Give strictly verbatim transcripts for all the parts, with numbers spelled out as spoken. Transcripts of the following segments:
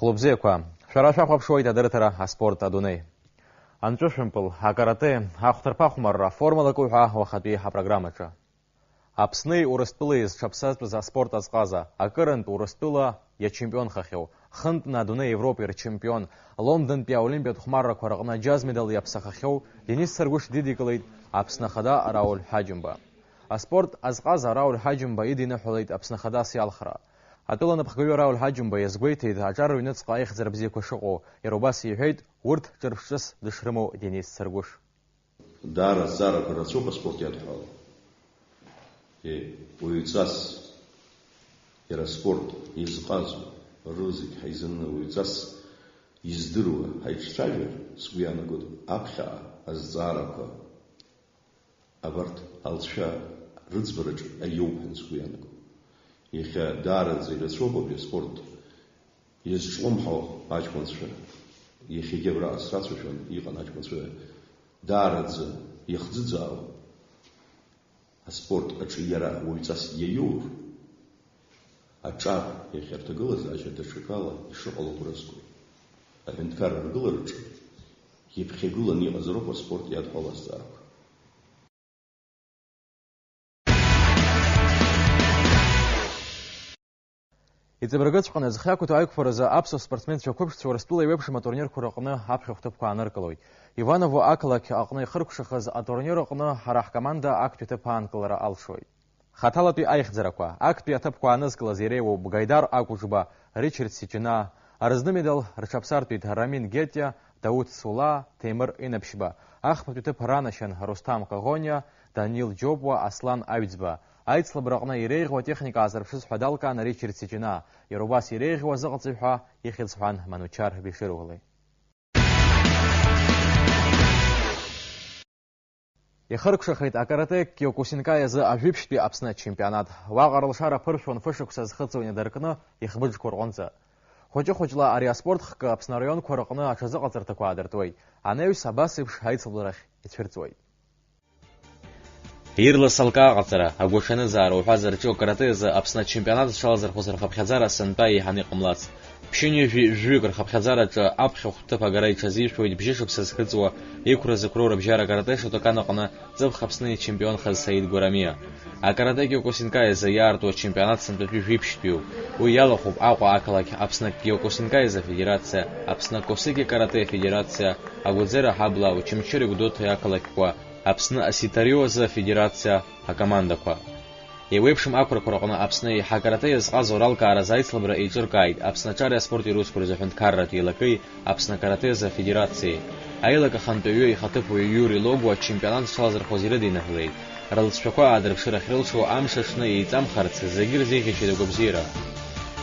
Хәлыбзиақәа, шәара шәахәаԥшуеит адырраҭара «Аспорт адунеи». Анҵәышәымпыл, акарате, ахәҭарԥа ахәмарра, аформалак уҳәа уахатәи ҳапрограммаҿы. Аԥсни Урыстәылеи зҽаԥсазтәыз аспорт азҟаза, акырынтә Урыстәыла иачемпионхахьоу, хынтәны адунеи Европеи рчемпион, Лондонтәи аолимпиатә хәмаррақәа рыҟны аџьаз медал иаԥсахахьоу Денис Царгәыш дидикылеит Аԥсны Ахада Рауль Ҳаџьымба. Аспорт азҟаза Рауль Ҳаџьымба идиныҳәалеит Аԥсны Ахадас иалхра. Атәыла напхгаҩы Рауль Ҳаџьымба иазгәеиҭеит, аҿар рыҩныҵҟа аихьӡара бзиақәа шыҟоу, иара убас иҳәеит урҭ ҿырԥшҵәыс дышрымоу Денис Царгәыш. Даара азҵаарақәа рацәоуп аспорт иадҳәало. Е, уаҩҵас иара аспорт изҟазо, рызегь ҳаизаны уаҩҵас издыруа ҳаиҿцәажәар, сгәы иаанагоит аԥхьаҟа азҵаарақәа абарҭ алҵшәа рыӡбараҿ аиоуп ҳәа сгәы иаанагоит. Иахьа даараӡа ирацәоуп абри аспорт иазҿлымҳау аҷкәынцәа. Иахьагьы абраҟа срацәажәон, иҟан аҷкәынцәа даараӡа ихӡыӡаауа аспорт аҿы иара уаҩҵас иаиур, аҿар иахьарҭагылазаашьа даҽакала ишыҟало агәра згоит. Аҳәынҭқарра аргылараҿы иԥхьагыланы иҟазароуп аспорт иадҳәалазҵаарақәа. Иҵабыргыҵәҟьаны зхы иақәиҭу аиқәԥаразы аԥсуа спортсменцәа қәыԥшцәа Урыстәыла еиуеиԥшым атурнирқәа рыҟны аԥхьахә ҭыԥқәа ааныркылоит. Иваново ақалақь аҟны ихыркәшахаз атурнир аҟны ҳара ҳкоманда актәи аҭыԥ аанкылара алшоит. Хаҭалатәи аихьӡарақәа, актәи аҭыԥқәа аанызкылаз иреиуоуп Гайдар Акәыџба, Ричард Сиҷына, арызны медал рҽаԥсартәит Рамин Гетиа, Дауҭ Сула, Ҭемыр Инаԥшьба, ахԥатәи ҭыԥ ранашьан Русҭам Коӷониа, Данил Џьопуа, Аслан Аҩӡба. Аицлабраҟны иреиӷьу атехника аазырԥшыз ҳәа далкаан Ричард Сиҷына, иара убас иреиӷьу азыҟаҵаҩ ҳәа ихьӡ ҳәан Манучар Бешировлеи. Ихыркәшахеит акарате Киокусинкаи азы ажәибжьтәи Аԥсны ачемпионат. Уаҟа рылшара ԥыршәон фышықәса зхыҵуа инадыркны ихбыџқәа рҟынӡа. Хәыҷы-хәыҷла ари аспорт хкы Аԥсны араионқәа рыҟны аҽазыҟаҵарҭақәа аадыртуеит. Анаҩс абас еиԥш аицлабрахь ицәырҵуеит. Ирлас алкааҟаҵара, агәаҽанызаара уҳәа зырҿио акарате азы Аԥсны ачемпионат зҽалазырхәыз рхыԥхьаӡара сынтәа еиҳаны иҟамлац. Ԥшьынҩажәи жәаҩык рхыԥхьаӡараҿы аԥхьахәтә ҭыԥ агара иҽазишәоит бжьышықәса зхыҵуа, иқәра зықәроу рыбжьара акарате Шотокан аҟны ҵыԥх Аԥсны ичемпионхаз Саид Гәарамиа. Акарате Киокусинкаи азы иаарту ачемпионат сынтәатәи жәиԥшьтәиуп. Уи иалахәуп Аҟәа ақалақь Аԥсны Киокусинкаи азы афедерациа, Аԥсны Косыки каратеи афедерациа, Агәыӡера аҳабла, Очамчыреи Гәдоуҭеи ақалақьқәа, Аԥсны аситарио азы афедерациа акомандақәа. Еиуеиԥшым ақәрақәа рҟны Аԥсны еиҳа акарате иазҟазоу ралкааразы аицлабра еиҿыркааит Аԥсны аҿари аспорти русқәа рзы аҳәынҭқарратә еилакеи Аԥсны акарате азы афедерациеи. Аилак ахантәаҩы ихаҭыԥуаҩ Иури Логуа ачемпионат зҽалазырхәыз ирыдиныҳәалеит. Рлҵшәақәа аадырԥшыр ахьрылшо амш аҽны еиҵамхарц зегьы рзеиӷьасшьоит агәабзиара.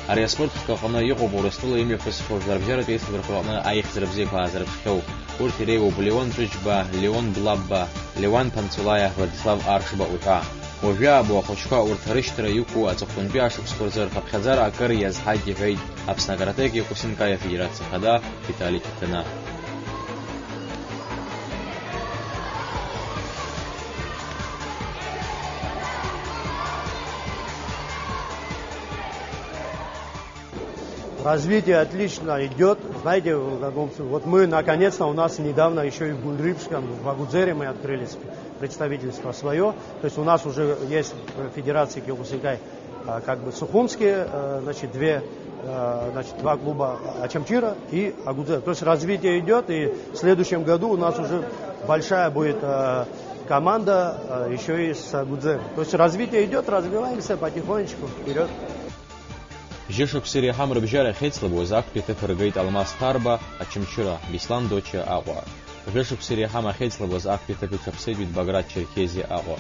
Ари аспорт хкы аҟны иҟоуп Урыстәыла имҩаԥысхьоу жәларбжьаратә еицлабрақәа рҟны аихьӡара бзиақәа аазырԥшхьоу. Урҭ иреиуоуп Леон Ҵәыџьба, Леон Блабба, Леуан Ԥанцулаиа, Владислав Аршба уҳәа. Уажәы аабо ахәыҷқәа урҭ рышьҭра иқәу аҵыхәтәантәи ашықәсқәа рзы рхыԥхьаӡара акыр иазҳаит, иҳәеит Аԥсны акаратеки Киокусинкаи афедерациа ахада Витали Чиҭына. Развитие отлично идёт. Знаете, вот мы наконец-то, у нас недавно ещё и в Гульрипшском, в Агудзере мы открыли сп-, представительство своё. То есть у нас уже есть в Федерации Киокусинкай, а, как бы Сухумские, э, значит, две, э, значит, два клуба Очамчира и Агудзер. То есть развитие идёт, и в следующем году у нас уже большая будет, э, команда, э, ещё и с Агудзер. То есть развитие идёт, развиваемся потихонечку вперёд. Жьышықәса иреиҳам рыбжьара ахьеицлабуаз актәи аҭыԥ ргеит Алмас Ҭарба, Очамчыра, Беслан Доча, Аҟәа. Жәашықәса иреиҳам ахьеицлабуаз актәи аҭыԥ иҽаԥсеитәит Баграт Черкезиа, Аҟәа.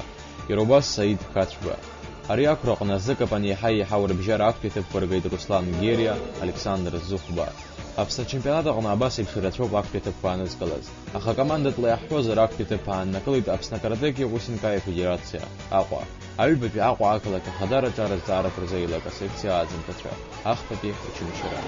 Иара убас Саид Қацәба. Ари ақәра аҟны азы акапан еиҳа-еиҳау рыбжьара актәи аҭыԥқәа ргеит Руслан Гериа, Александр Зыхәба. Аԥсны ачемпионат аҟны абас еиԥш ирацәоуп актәи аҭыԥқәа анызкылаз. Аха командатәла иаҳҳәозар, актәи аҭыԥ ааннакылеит Аԥсны акаратеки Киокусинкаи афедерациа, Аҟәа. Аҩбатәи Аҟәа ақалақь ахадараҿы арызҵаарақәа рзы еилак асекциа ааӡамҭацәа, ахԥатәи Очамчыра.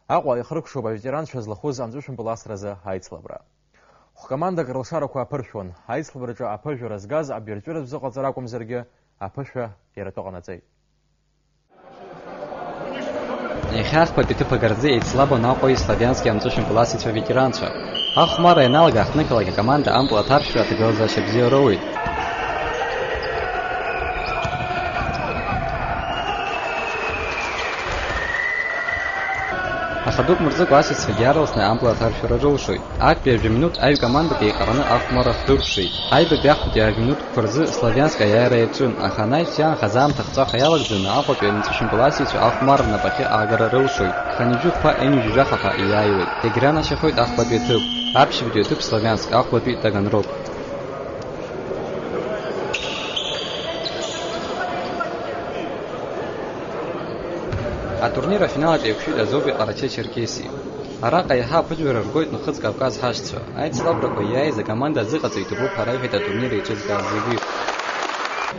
Аҟәа ихыркәшоуп аветеранцәа злахәыз анҵәышәымпыл асразы аицлабра. Хә-командак рылшарақәа аԥыршәон. Аицлабраҿы аԥыжәара згаз абирҵәыратә зыҟаҵара акәымзаргьы, аԥышәа иара атәы ҟанаҵеит. Иахьа ахԥатәи ҭыԥ агарӡы еицлабон Аҟәа Славиански амҵәышәымпыл асыцәа ветеранцәа. Ахәмарра ианалага, аҳҭнықалақь акоманда ампыл аҭаршәра аҭагылазаашьа бзиа роуеит. Аха дук мырҵыкәа асасцәагьы иаарласны ампыл аҭаршәара рылшоит. Актәи жәа минуҭ аҩ командак еиҟараны ахәмарра хдыркәшеит. Аҩбатәи ахԥатәи жәа минуҭқәа рзы Славианск аиааира иаҿын, аха анаҩс иаанхаз аамҭа ахҵәаха иалагӡаны Аҟәатәи амҵәышәымпыл асыцәа ахәмарра напахьы аагара рылшоит. Хынҩажәи хәба ҩынҩажәи жәаха ҳәа иааиуеит. Егьранашьахоит ахԥатәи аҭыԥ, аԥшьбатәи аҭыԥ Славианск, ахәбатәи Таганрог. Атурнир афинал аҿы еиқәшәеит Азови Ҟарачы-Черкеси. Араҟа иаҳа аԥыжәара ргоит Нхыҵ Кавказ ҳашьцәа. Аицлабрақәа иааиз акоманда азыҟаҵаҩ ҭабуп ҳәа раҳәеит атурнир еиҿызкааз зегьы.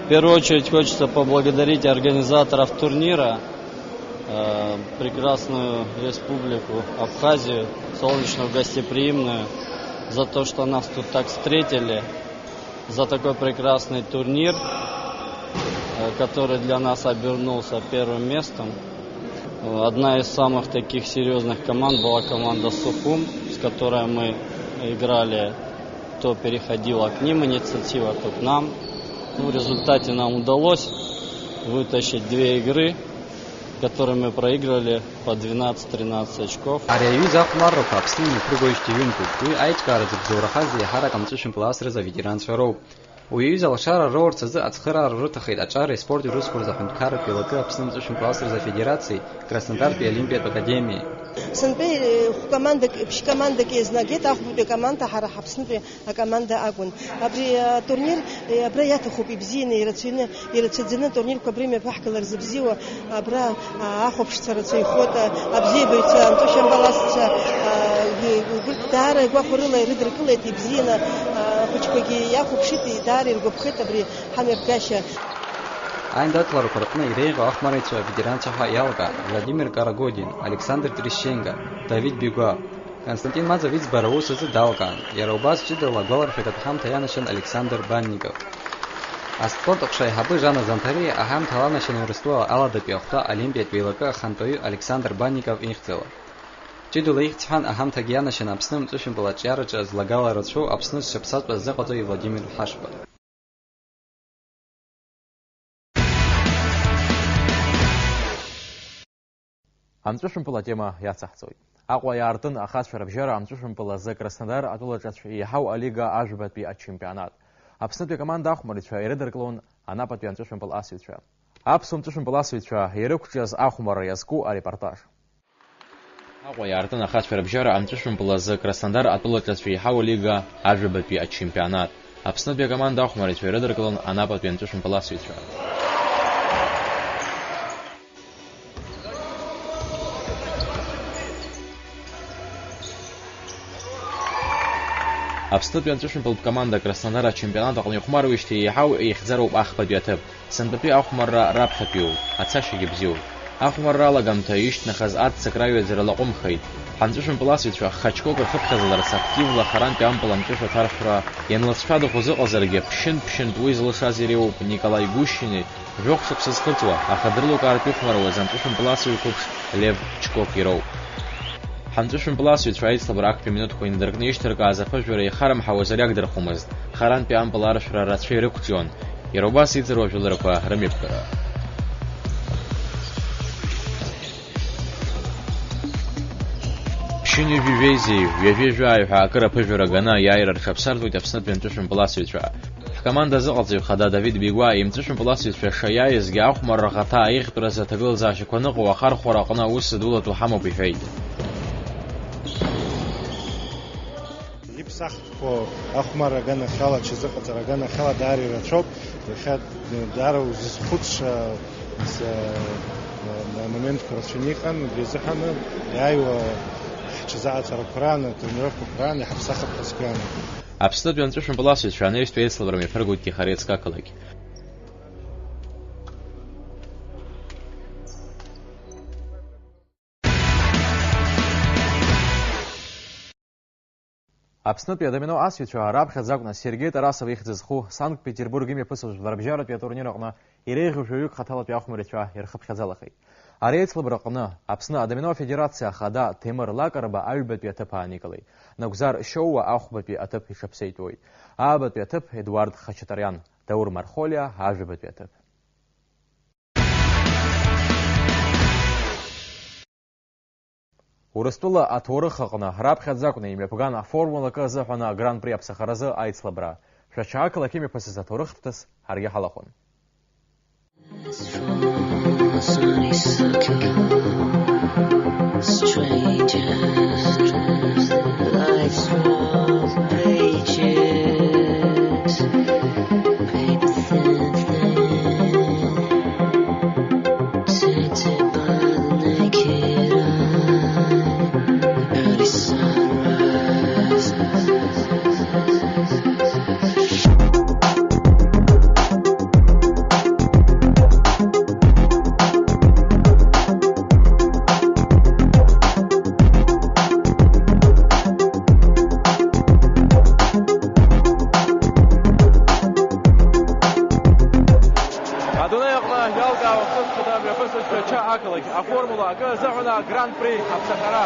В первую очередь хочется поблагодарить организаторов турнира, э, прекрасную республику Абхазию, солнечную, гостеприимную, за то, что нас тут так встретили, за такой прекрасный турнир, э, который для нас обернулся первым местом. Э, одна из самых таких серьёзных команд была команда Сухум, с которой мы играли. То переходила к ним инициатива, то к нам. Ну, в результате нам удалось вытащить две игры, которые мы проиграли по двенадцать-тринадцать очков. Ари аҩыза ахәмаррақәа Аԥсны имҩаԥыргоижьҭеи ҩынтәуп. Уи аиҿкааразы бзоурахаз еиҳарак амҵәышәымпыл асразы аветеранцәа роуп. Уи аҩыза алшара роурц азы ацхыраара рыҭахеит аҿареи аспорти русқәа рзы аҳәынҭқарратә еилакы Аԥсны амҵәышәымпыл асразы афедерациеи Краснодартәи Олимпиатә академиеи. Сынтәа, э, хә-командак, ԥшь-командак еизнагеит, ахәбатәи акоманда ҳара ҳаԥснытәи акоманда акәын. Абри атурнир, э, абра иаҭахуп ибзианы, ирацәаҩны, ирацәаӡаны атурнирқәа абра имҩаԥаҳгалар зыбзиоу, абра, а, ахәаԥшцәа рацәаҩхоит, а, абзиабаҩцәа, амҵәышәымпыл асцәа, а, и-, убырҭ даара игәахәарыла ирыдыркылеит, ибзианы, а, ахәыҷқәагьы иахәаԥшит, и-, даара иргәаԥхеит абри ҳамҩаԥгашьа. Аиндаҭларақәа рҟны иреиӷьу ахәмарыҩцәа аветеранцәа ҳәа иалкаан Владимир Карагодин, Александр Трещенко, Давид Бигәа. Константин Мазов иӡбара аус азы далкаан, иара убас ҷыдала агәаларшәагатә ҳамҭа ианашьан Александр Банников. Аспорт аҟәша аиҳабы Жана Занҭариа аҳамҭа аланашьан Урыстәыла аладатәи ахәҭа Олимпиатә еилакы ахантәаҩы Александр Банников ихьӡала. Ҷыдала ихьӡ ҳәан аҳамҭагьы ианашьан Аԥсны амҵәышәымпыл аҿиараҿы злагала рацәоу Аԥсны зшьаԥсаҵәҟьа зыҟаҵаҩ Владимир Ҳашба. Амҵәышәымпыл атема иацаҳҵоит. Аҟәа иаартын ахацәа рыбжьара амҵәышәымпыл азы Краснодар атәылаҿацә еиҳау алига ажәабатәи ачемпионат. Аԥснытәи акоманда ахәмарыҩцәа ирыдыркылон анапатәи амҵәышәымпыл асыҩцәа. Аԥсуа мҵәышәымпыл асыҩцәа ирықәҿиаз ахәмарра иазку арепортаж. Аҟәа иаартын ахацәа рыбжьара амҵәышәымпыл азы Краснодар атәылаҿацә еиҳау алига ажәабатәи ачемпионат. Аԥснытәи акоманда ахәмарыҩцәа ирыдыркылон анапатәи амҵәышәымпыл асыҩцәа. Аԥснытәи амҵәышәымпылтә команда Краснодар ачемпионат аҟны ихәмаруеижьҭеи еиҳау еихьӡароуп ахԥатәи аҭыԥ. Сынтәатәи ахәмарра раԥхьатәиуп, ацашьагьы бзиоуп. Ахәмарра алагамҭа ишьҭнахыз аццакра ҩаӡара лаҟәымхеит. Ҳамҵәышәымпыл асыҩцәа хачкок рхыԥхьаӡаларц активла харантәи ампыл амҵәышә аҭаршәра ианлацәшәадахоз ыҟазаргьы, ԥшьынтә-ԥшьынтә уи зылшаз иреиуоуп Николаи Гущини, жәохә шықәса зхыҵуа, аха дрылукаартә ихәмаруаз амҵәышәымпыл асыҩ қәыԥш Лев Чкок ироуп. Ҳамҵәышәымпыл асыҩцәа аицлабра актәи аминуҭқәа инадыркны ишьҭыркааз аԥыжәара ихарымҳауаз ари агдырхомызт, харантәи ампыл аршәра рацәа ирықәҿион, иара убас иӡырҩуа жәларқәа рымҩаԥгара. Ԥшьынҩажәи жәеизеи ҩажәи жәааи ҳәа акыр аԥыжәара ганы аиааира рҽаԥсартәуеит Аԥснытәи амҵәышәымпыл асыҩцәа. Ҳкоманда азыҟаҵаҩ хада Давид Бигәа имҵәышәымпыл асыҩцәа шаиааизгьы ахәмарра ахаҭа аиӷьтәразы аҭагылазаашьақәа аныҟоу ахархәара аҟны аус зыдулатәу ҳамоуп иҳәеит. Иԥсахтәқәоу ахәмарра аганахьала, аҽазыҟаҵара аганахьала даара ирацәоуп. Иахьа даара узызхәыцша, с-, м-, моментқәа рацәаны иҟан, убри азыҳәан иааиуа ҳҽазыҟаҵарақәа раан, атренировкақәа раан иҳаԥсахып ҳәа сгәы иаанагоит. Аԥснытәи амҵәышәымпыл асыҩцәа анаҩстәи аицлабра мҩаԥыргоит Тихорецк ақалақь. Аԥснытәи адомино асҩцәа раԥхьаӡа акәны Сергеи Тарасов ихьӡ зху Санкт-Петербург имҩаԥысыз жәларбжьаратәи атурнир аҟны иреиӷьу жәаҩык хаҭалатәи ахәмарицәа ирхыԥхьаӡалахеит. Ари аицлабра аҟны Аԥсны адомино афедерациа ахада Ҭемыр Лакарба аҩбатәи аҭыԥ ааникылеит. Нагәзар Шьоуа ахәбатәи аҭыԥ иҽаԥсеитәуеит. Аабатәи аҭыԥ Едуард Хачатариан, Даур Мархолиа ажәабатәи аҭыԥ. Урыстәыла аҭоурых аҟны раԥхьаӡа акәны имҩаԥган аформула акы азыҳәан агран-при аԥсахаразы аицлабра. Шәача ақалақь имҩаԥысыз аҭоурыхтә ҭыԥ ҳаргьы ҳалахәын. Адунеи аҟны иалкаау ахҭысқәа мҩаԥысызшәа ача ақалақь аформула акы азыҳәан агран-при аԥсахара.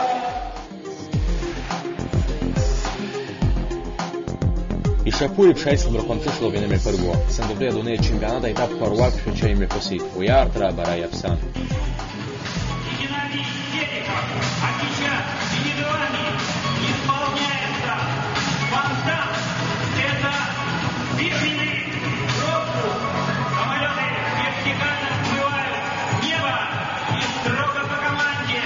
Ишаԥу еиԥш, аицлабрақәа мҽышоуп ианымҩаԥырго. Сынтәатәи адунеи ачемпионат аетапқәа руак Шәача имҩаԥысит. Уи аартра абара иаԥсан. Геннадий Терехов, а сейчас перед вами исполняется фонтан. Это фирменный пропуск. Самолёты вертикально взмывают небо и строго по команде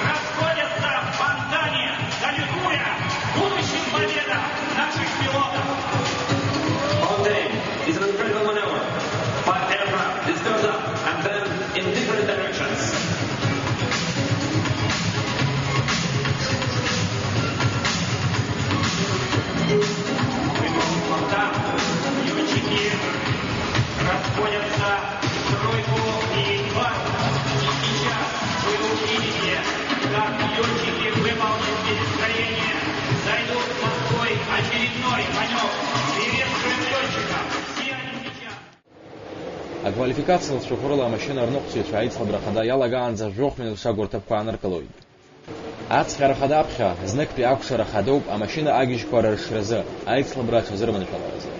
расходятся в фонтане, салютуя будущим победам наших пилотов. Fountain is an incredible maneuver. Five aircraft discourse up and then in different directions. Выпал фонтан. Лётчики расходятся в тройку и два. И сейчас вы увидите, как лётчики выполнят перестроение, зайдут в морской очередной манёвр. Приветствуем лётчиков. Все они сейчас. Аквалификациа лҵшәақәа рыла амашьына рныҟәцаҩцәа аицлабра хада иалагаанӡа жәохә минуҭ шагу рҭыԥқәа ааныркылоит. Ацҟьара хада аԥхьа, зныктәи акәшара хадоуп амашьына агьежьқәа рыршразы, аицлабра аҽазырманшәаларазы.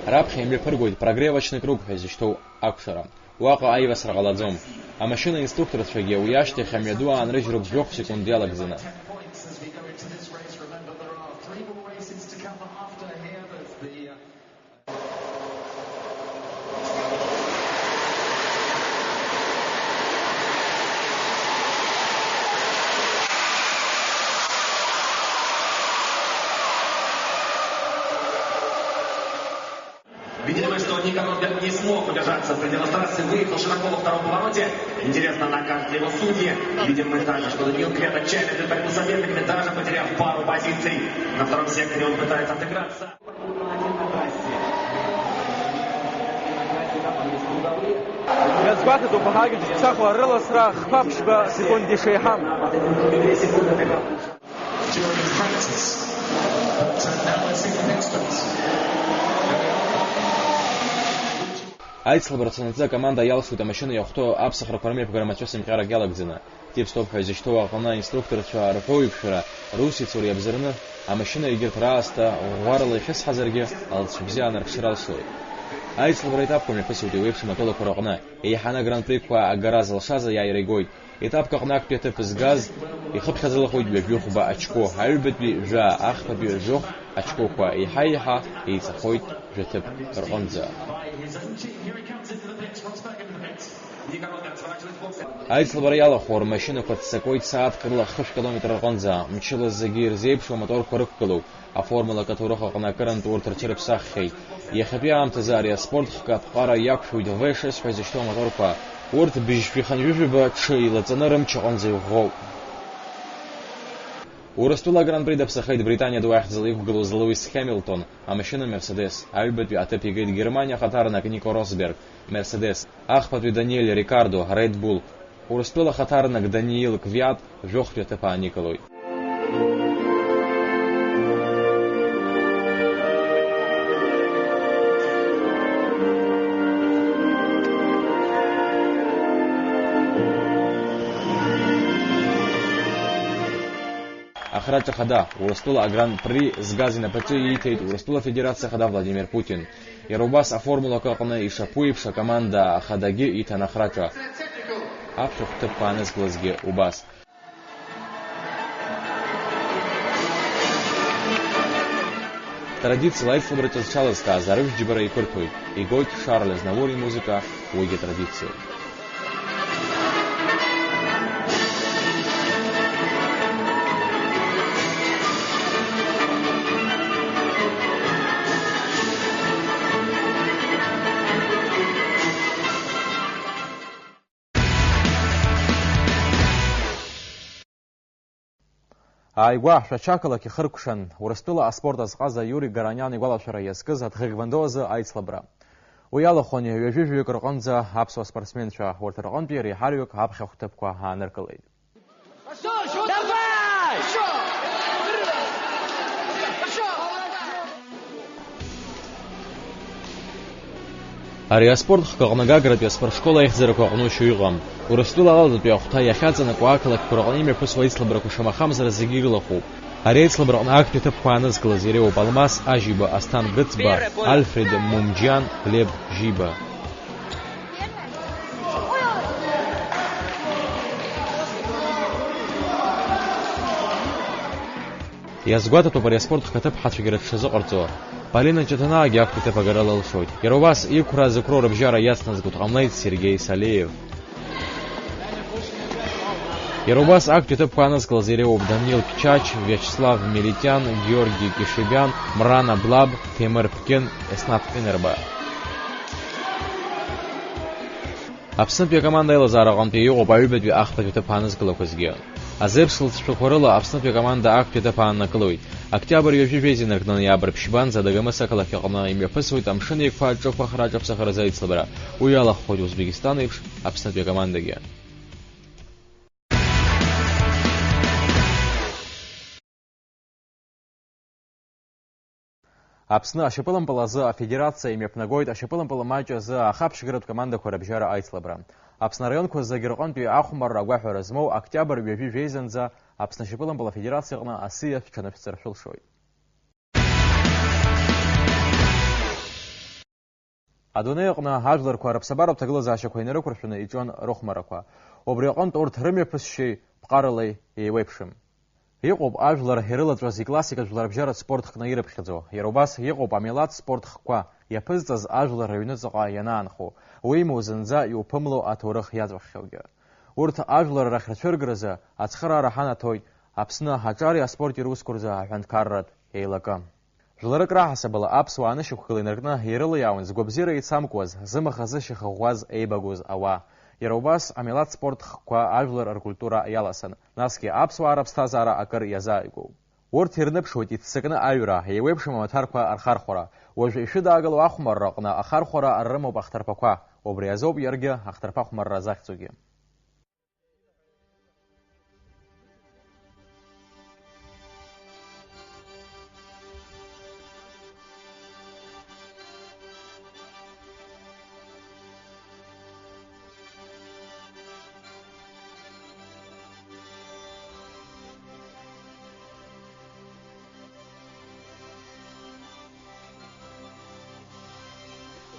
Раԥхьа имҩаԥыргоит прогревочникрык ҳәа изышьҭоу акәшара. Уаҟа аивасра ҟалаӡом. Амашьына инструкторцәагьы уи ашьҭахь амҩаду аанрыжьроуп жәохә секунд иалагӡаны. Видимо, что Нико Росберг не смог удержаться в пределах трассы, выехал широко во втором повороте. Интересно, накажут ли его судьи. Видим мы также, что Даниил Квят отчаянно ведёт борьбу с соперниками, даже потеряв пару позиций. На втором секторе он пытается отыграться. Иазгәаҭатәуп, ҳагьежьцәахуа рыласра хԥа-ԥшьба секунд ишеиҳам. During his practice. But, uh, now let's see the next ones. Аицлабра цанаҵы акоманда иалсуеит амашьына иахәҭоу аԥсахрақәа рымҩаԥгара мацәысымҟьарак иалагӡаны. Тип-стоп ҳәа изышьҭоу аҟны аинструкторцәа рҳәоу еиқәшәара, русеицура иабзарны, амашьына егьырҭ раасҭа ӷәӷәарала ихьысҳазаргьы, алҵшәа бзиа анарԥшра алшоит. Аицлабра аетапқәа мҩаԥысуеит еиуеиԥшым атәылақәа рыҟны, еиҳаны агран-прикқәа агара залшаз аиааира игоит. Етапк аҟны актәи аҭыԥ згаз ихыԥхьаӡалахоит ҩажәихәба ачқәоу, аҩбатәи жәаа, ахԥатәи жәохә ачқәоуқәа еиҳа-еиҳа еиҵахоит жәаҭыԥ рҟынӡа. Аицлабра иалахәу рмашьынақәа ццакуеит сааҭк рыла хышә километр рҟынӡа, мчыла зегьы ирзеиԥшу амоторқәа рықәгылоуп. Аформулак аҭоурых аҟны акырынтә урҭ рҽырыԥсаххьеит. Иахьатәи аамҭазы ари аспорт хкы аԥҟара иақәшәоит В шесть ҳәа изышьҭоу амоторқәа. Урҭ быжьшәи хынҩажәижәаба ҽы илаҵаны рымч аҟынӡа иӷәӷәоуп. Урыстәыла агран-при даԥсахеит Британиа ду ахьӡала иқәгылоз Луис Хэмилтон, амашьына Мерседес. Аҩбатәи аҭыԥ игеит Германиа ахаҭарнак Нико Росберг, Мерседес. Ахԥатәи Даниель Рикардо, Ред Булл. Урыстәыла ахаҭарнак Даниил Квиат жәохәтәи аҭыԥ ааникылоит. Ахраҿа хада, Урыстәыла агран-при згаз инапаҿы ииҭеит Урыстәыла Афедерациа Ахада Владимир Путин. Иара убас аформулақәа аҟны ишаԥу еиԥш акоманда ахадагьы иҭан ахраҿа. Аԥхьахә ҭыԥқәа аанызкылазгьы убас. Традициала аицлабраҿы зҽалызкааз арыжәтә џьбара иқәырҭәоит, игоит Шарль Азнавур имузыка, уигьы традициоуп. Ааигәа аҳәшьа ақалақь ихыркәшан, Урыстәыла аспорт азҟаза Иури Гараниан игәалашәара иазкыз аҭӷьыкбандо азы аицлабра. Уи иалахәын ҩажәи жәаҩык рҟынӡа аԥсуа спортсменцәа, урҭ рҟынтәи реиҳараҩык аԥхьахә ҭыԥқәа ааныркылеит. Давай! Ари аспорт хкы аҟны Гагратәи аспортшкол аихьӡарақәа аҟнушьа иҟам. Урыстәыла алаҵатәи ахәҭа иахьаҵанакуа ақалақьқәа рҟны имҩаԥысуа аицлабрақәа шамахамзар зегьы ирылахәуп. Ари аицлабраҟны актәи аҭыԥқәа аанызкылаз иреиуоуп Алмас Ажьиба, Асҭан Гыцба, Альфред Мумџьиан, Глеб Жьиба. Иазгәаҭатәуп ари аспорт хкы аҭыԥҳацәагьы рыҽшазыҟарҵо. Полина Ҷаҭанаагьы актәи аҭыԥ агара лылшоит. Иара убас иқәра-зықәроу рыбжьара иацназго дҟамлеит Сергеи Салиев. Иара убас актәи аҭыԥқәа аанызкылаз иреиуоуп Данил Кьчач, Виачеслав Мелитиан, Георги Кишибиан, Мрана Блаб, Ҭемыр Ԥкьын, Еснаҭ Инарба. Аԥснытәи акоманда аилазаара аҟынтәи иҟоуп аҩбатәи ахԥатәи аҭыԥ аанызкылақәазгьы. Азеиԥш лҵшәақәа рыла Аԥснытәи акоманда актәи аҭыԥ ааннакылоит. Октиабр ҩажәи жәеиза инаркны ноиабр ԥшьбанӡа Дагомыс ақалақь аҟны имҩаԥысуеит амшын еиқәа аҿықәхара аҿаԥсахаразы аицлабра. Уи иалахәхоит Узбекистан еиԥш Аԥснытәи акомандагьы. Аԥсны ашьапылампыл азы афедерациа имҩаԥнагоит ашьапылампыл амаҷ азы ахаԥшьгаратә командақәа рыбжьара аицлабра. Аԥсны араионқәа зегьы рҟынтәи ахәмарра агәаҳәара змоу октиабр ҩажәи жәеизанӡа Аԥсны ашьапылампыл афедерациа аҟны асиа шәҽанышәҵар шәылшоит. Адунеи аҟны ажәларқәа рыԥсабаратә ҭагылазаашьақәа инарықәыршәаны иҿион рыхәмаррақәа. Убри аҟынтә урҭ рымҩаԥысшьеи ԥҟаралеи еиуеиԥшым. Иҟоуп ажәлар ирылаҵәаз иклассикатә жәларбжьаратә спорт хкны ирыԥхьаӡо. Иара убас иҟоуп амилаҭ спорт хкқәа иаԥызҵаз ажәлар рыҩныҵаҟа ианаанхо, уимоу зынӡа иуԥымло аҭоурых иаҵәаххьоугьы. Урҭ ажәлар рахь рцәыргразы ацхыраара ҳанаҭоит Аԥсны аҿари аспорти русқәа рзы аҳәынҭқарратә еилакы. Жәларык раҳасабала аԥсуаа анышьақәгыла инаркны ирылиаауан згәабзиара еицамкуаз, зымаха-зышьаха ӷәӷәаз еибагоз ауаа. Иара убас амилаҭ спорт хкқәа ажәлар ркультура иаласын, насгьы аԥсуаа рыԥсҭазаара акыр иазааигәоуп. Урҭ ирныԥшуеит иццакны аҩра, еиуеиԥшым амаҭәарқәа рхархәара. Уажәы ишәыдаагылоу ахәмарра аҟны ахархәара рымоуп ахҭарԥақәа, убри азоуп иаргьы ахҭарԥа хәмарра захьӡугьы.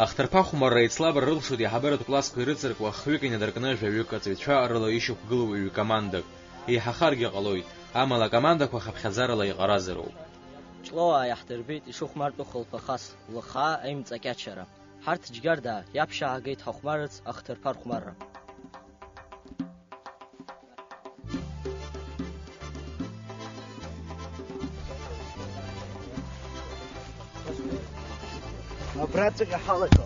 Ахҭарԥа хәмарра еицлабра рылшоит иаҳабыратә классқәа ирыҵаркуа хҩык инадыркны жәаҩык аҵаҩцәа рыла ишьақәгылоу ҩ-командак. Еиҳахаргьы ҟалоит, амала акомандақәа хыԥхьаӡарала иҟаразароуп. Ҷлоуаа иаҳдырбеит ишыхәмартәу хылԥахас, лыхаа аимҵакьачара. Ҳарҭ Џьгьарда иаԥшьаагеит ҳахәмарырц ахҭырԥа рхәмарра. Абраҵәҟьа ҳалаго.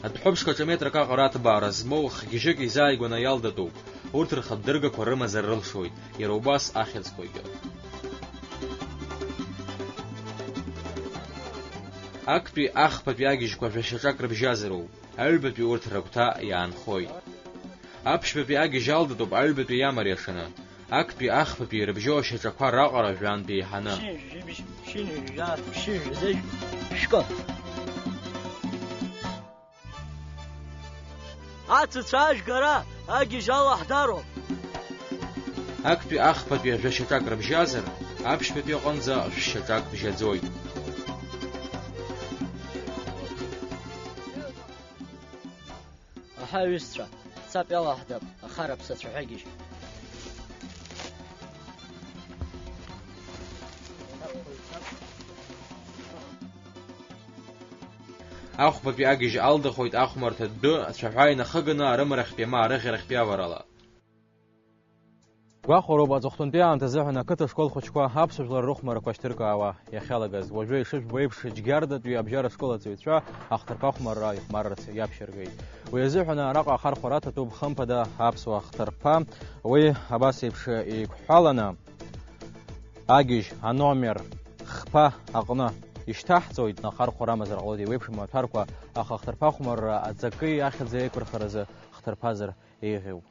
Адәҳәыԥшқа ҿа метрак аҟара аҭбаара змоу хгьежьык изааигәаны иалдатәуп. Урҭ рхатә дыргақәа рымазар рылшоит, иара убас ахьӡқәагьы. Актәи ахԥатәи агьежьқәа жәа-шьаҿак рыбжьазароуп, аҩбатәи урҭ рыгәҭа иаанхоит. Аԥшьбатәи агьежь алдатәуп аҩбатәи иамариашаны. Актәи ахԥатәи ирыбжьоу ашьаҿақәа раҟара жәантә еиҳаны. Шьыжьбжь, шьыжьжа, шьыжьзыжь, шәкы. Ацыцәа ажәгара агьежь алаҳдароуп. Актәи ахԥатәи жәа-шьаҿак рыбжьазар, аԥшьбатәи аҟынӡа шә-шьаҿак бжьаӡоит. Аҳа, аҩызцәа, ҳцап иалаҳдап ахара ԥсацәаҳәагьежь. Ахәбатәи агьежь алдахоит ахәмарҭа дәы ацәаҳәа инахыганы арымарахьтәи ама арыӷьарахьтәи аварала. Гәахәароуп аҵыхәтәантәи аамҭазыҳәан ақыҭа школ хәыҷқәа аԥсуа жәлар рыхәмарақәа шьҭыркаауа иахьалагаз. Уажәы ишыжәбо еиԥш, Џьгьардатәи абжьара школ аҵаҩцәа ахҭырԥа ахәмарра ихәмарырц иаԥхьаргеит. Уи азыҳәан араҟа ахархәара аҭатәуп хымԥада аԥсуа ахҭырԥа. Уи абас еиԥш еиқәҳәаланы агьежь аномер хԥа аҟны ишьҭаҳҵоит, ахархәара амазар ҟалоит еиуеиԥшым амаҭәарқәа, аха ахҭырԥа ахәмарра аҵакы ахьӡ еиқәырхаразы хҭырԥазар еиӷьуп.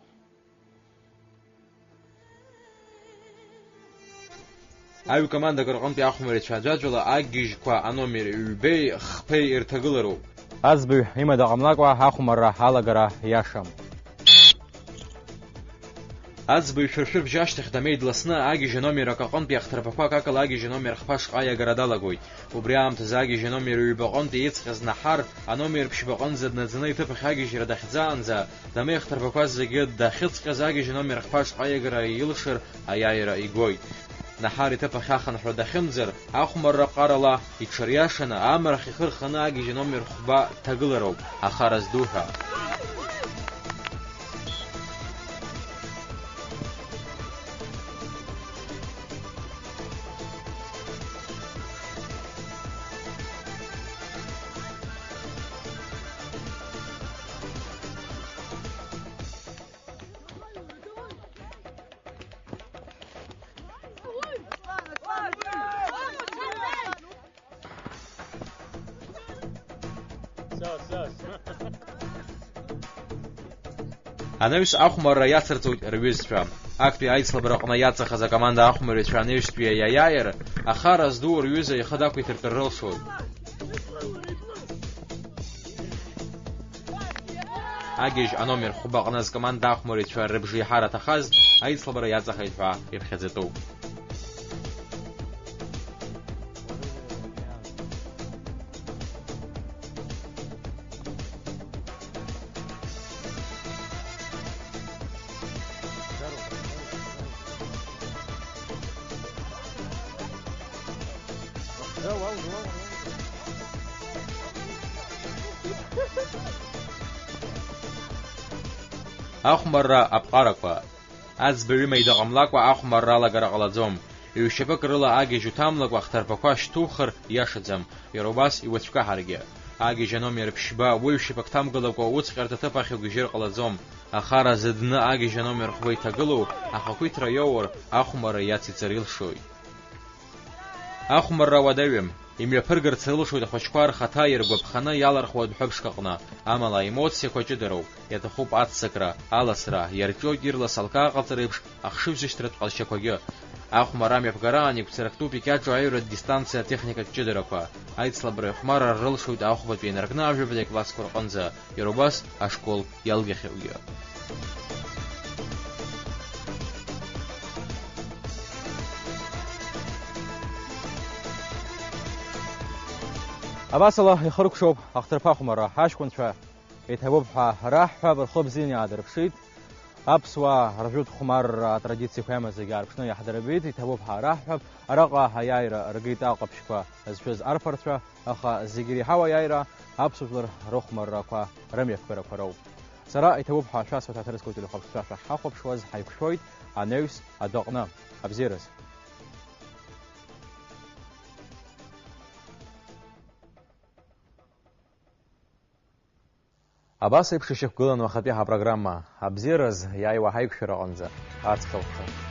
Аҩ командак рҟынтәи ахәмарицәа аӡәаӡәала агьежьқәа аномер ҩбеи хԥеи ирҭагылароуп. Аӡбаҩ имада ҟамлакәа ахәмарра алагара иашам. Аӡбаҩ шәыршәыбжь ашьҭахь дамеи дласны агьежь аномер акы аҟынтәи ахҭырԥақәа акакала агьежь аномер хԥа шҟа иагара далагоит. Убри аамҭазы агьежь аномер ҩба аҟынтәи иҵҟьаз Наҳар аномер ԥшьба аҟынӡа днаӡаны иҭыԥ ахь агьежьра дахьӡаанӡа, дамеи ахҭырԥақәа зегьы дахьыҵҟьаз агьежь аномер хԥа шҟа иагара илшар аиааира игоит. Наҳар иҭыԥ ахь ахынҳәра дахьымӡар, ахәмарра ҟарала иҽыриашаны, амарахь ихы рханы агьежь аномер хәба дҭагылароуп, ахара зду ҳәа. Анаҩс ахәмарра иацырҵоит рҩызцәа. Актәи аицлабра аҟны иаҵахаз акоманда ахәмарҩцәа анаҩстәи аиааир, ахара зду рҩыза ихы дақәиҭыртә рылшоит. Агьежь аномер хәба аҟны зкоманда ахәмарицәа рыбжеиҳара аҭахаз аицлабра иаҵахеит ҳәа иԥхьаӡатәуп. Ахәмарра аԥҟарақәа. Аӡбаҩы маида ҟамлакәа ахәмарра алагара ҟалаӡом. Ҩ-шьапык рыла агьежь уҭамлакәа ахҭарԥақәа шьҭухыр иашаӡам, иара убас иуацәкаҳаргьы. Агьежь аномер ԥшьба уаҩ шьапык ҭамгылакәа уцҟьарҭа ҭыԥ ахь угьежьыр ҟалаӡом. Ахара зыдны агьежь аномер хәба иҭагылоу ахақәиҭра иоур, ахәмарра иациҵар илшоит. Ахәмарра уадаҩым. Имҩаԥыргарц рылшоит ахәыҷқәа рхаҭа иргәаԥханы иалархуа адәҳәыԥшк аҟны, амала аемоциақәа ҷыдароуп, иаҭахуп аццакра, аласра, иарҿиоит ирлас алкаа ҟаҵара еиԥш ахшыҩзышьҭратә ҟазшьақәагьы. Ахәмарра мҩаԥгараан игәцарактәуп икьаҿу аҩратә дистанциа атехникатә ҷыдарақәа. Аицлабра ихәмарра рылшоит ахәбатәи инаркны ажәабатәи аклассқәа рҟынӡа, иара убас ашкол иалгахьоугьы. Абасала ихыркәшоуп ахҭырԥа ахәмарра. Аҷкәынцәа иҭабуп ҳәа раҳҳәап, рхы бзианы иаадырԥшит. Аԥсуаа ржәытә хәмарра атрадициақәа иамаз зегьы аарԥшны иаҳдырбеит, иҭабуп ҳәа раҳҳәап. Араҟа аиааира ргеит аҟаԥшьқәа зцәыз арԥарцәа, аха зегьы иреиҳау аиааира аԥсуа жәлар рыхәмаррақәа рымҩаԥгарақәа роуп. Сара иҭабуп ҳәа шәасҳәо ҭаҭырсқәа телехәаԥшцәа шәахьҳахәаԥшуаз ҳаиқәшәоит анаҩс адәаҟны. Абзиараз! Абас еиԥш ишьақәгылан уахатәи ҳапрограмма. Абзиараз, иааиуа ҳаиқәшәараҟынӡа аҵх алхха.